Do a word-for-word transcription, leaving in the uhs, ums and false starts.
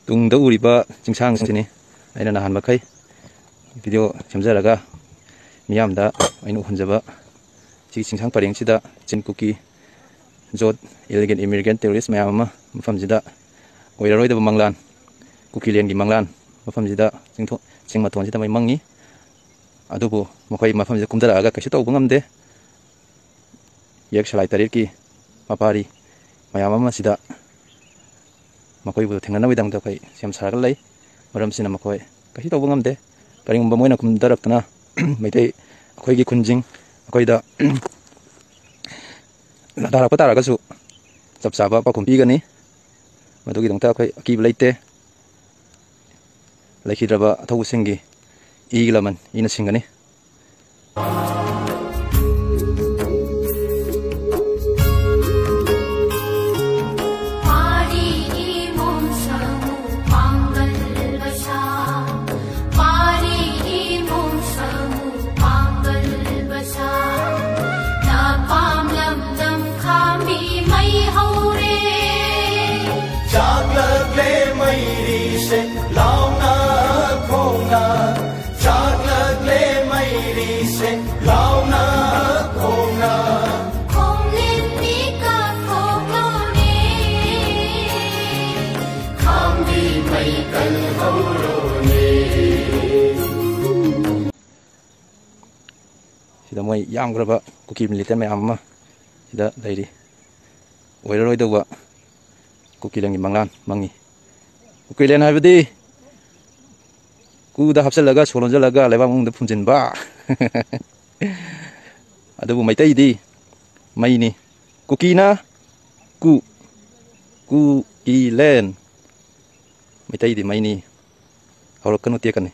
ꯇꯨꯡꯗ ꯎꯔꯤꯕ ꯆꯤꯡꯁꯥꯡꯁꯤꯅꯤ ꯑꯩꯅ ꯅꯍꯥꯟ ꯃꯈꯩ video ꯁꯦꯝꯖꯔꯒ ꯃꯤꯌꯥꯝꯗ ꯑꯩꯅ ꯎꯍꯟꯖꯕ꯫ ꯁꯤꯒꯤ ꯆꯤꯡꯁꯥꯡ ꯄꯔꯦꯡꯁꯤꯗ ꯆꯤꯟ ꯀꯨꯀꯤ, ꯖꯣꯠ, illegal immigrant terrorist ꯃꯌꯥꯝ ꯑꯃ ꯃꯐꯝꯁꯤꯗ ꯑꯣꯏꯔꯔꯣꯏꯗꯕ ꯃꯪꯂꯥꯟ, ꯀꯨꯀꯤꯂꯦꯟꯒꯤ ꯃꯪꯂꯥꯟ ꯃꯐꯝꯁꯤꯗ ꯆꯤꯡꯊꯣ-, ꯆꯤꯡ ꯃꯇꯣꯟꯁꯤꯗ ꯃꯩ ꯃꯪꯉꯤ꯫ ꯑꯗꯨꯕꯨ ꯃꯈꯣꯏ ꯃꯐꯝꯁꯤꯗ ꯀꯨꯝꯊꯔꯛꯑꯒ ꯀꯩꯁꯨ ꯇꯧꯕ ꯉꯝꯗꯦ꯫ ꯌꯦꯛ ꯁꯂꯥꯏ ꯇꯔꯦꯠꯀꯤ ꯃꯄꯥꯔꯤ ꯃꯌꯥꯝ ꯑꯃ ꯑꯁꯤꯗ ꯃꯈꯣꯏꯕꯨ ꯊꯦꯡꯅꯅꯕꯒꯤꯗꯃꯛꯇ ꯑꯩꯈꯣꯏ ꯁꯦꯝ ꯁꯥꯔꯒ ꯂꯩ꯫ ꯃꯔꯝꯁꯤꯅ ꯃꯈꯣꯏ ꯀꯩꯁꯨ ꯇꯧꯕ ꯉꯝꯗꯦ꯫ ꯀꯔꯤꯒꯨꯝꯕ ꯃꯣꯏꯅ ꯀꯨꯝꯊꯔꯛꯇꯨꯅ ꯃꯩꯇꯩ, ꯑꯩꯈꯣꯏꯒꯤ ꯈꯨꯟꯁꯤꯡ ꯑꯩꯈꯣꯏꯗ ꯇꯥꯔꯛꯄ ꯇꯥꯔꯒꯁꯨ ꯆꯞ ꯆꯥꯕ ꯄꯥꯎꯈꯨꯝ ꯄꯤꯒꯅꯤ꯫ ꯃꯗꯨꯒꯤꯗꯃꯛꯇ ꯑꯩꯈꯣꯏ ꯑꯀꯤꯕ ꯂꯩꯇꯦ꯫ ꯂꯩꯈꯤꯗ꯭ꯔꯕ ꯑꯊꯧꯕꯁꯤꯡꯒꯤ ꯏꯒꯤ ꯂꯃꯟ ꯏꯅ ꯁꯤꯡꯒꯅꯤ꯫ ꯆꯥꯛꯂꯛꯂꯦ ꯃꯩꯔꯤꯁꯦ ꯂꯥꯎꯅ ꯈꯣꯡꯅ, ꯆꯥꯛꯂꯛꯂꯦ ꯃꯩꯔꯤꯁꯦ ꯂꯥꯎꯅ ꯈꯣꯡꯅ꯫ ꯈꯣꯡꯂꯦꯟ ꯃꯤꯀꯞ ꯊꯣꯛꯂꯣꯅꯦ, ꯈꯥꯝꯕꯤ ꯃꯩ ꯀꯜꯍꯧꯔꯣꯅꯦ꯫ ꯁꯤꯗ ꯃꯣꯏ ꯌꯥꯝꯈ꯭ꯔꯕ ꯀꯨꯀꯤ militant ꯃꯌꯥꯝ ꯑꯃ ꯁꯤꯗ ꯂꯩꯔꯤ꯫ ꯑꯣꯏꯔꯔꯣꯏꯗꯧꯕ ꯀꯨꯀꯤꯂꯦꯟꯒꯤ ꯃꯪꯂꯥꯟ ꯃꯪꯉꯤ꯫ ꯀꯨꯀꯤꯂꯦꯟ ꯍꯥꯏꯕꯗꯤ ꯀꯨꯗ ꯍꯥꯞꯆꯤꯜꯂꯒ ꯁꯣ ꯂꯣꯟꯁꯤꯜꯂꯒ ꯂꯩꯕꯥꯛ ꯃꯅꯨꯡꯗ ꯐꯨꯝꯖꯤꯟꯕ꯫ ꯑꯗꯨꯕꯨ ꯃꯩꯇꯩꯗꯤ ꯃꯩꯅꯤ꯫ ꯀꯨꯀꯤꯅ ꯀꯨ, ꯀꯨꯀꯤꯂꯦꯟ꯫ ꯃꯩꯇꯩꯗꯤ ꯃꯩꯅꯤ꯫ ꯍꯧꯔꯛꯀꯅꯨ ꯇꯦꯛꯀꯅꯤ꯫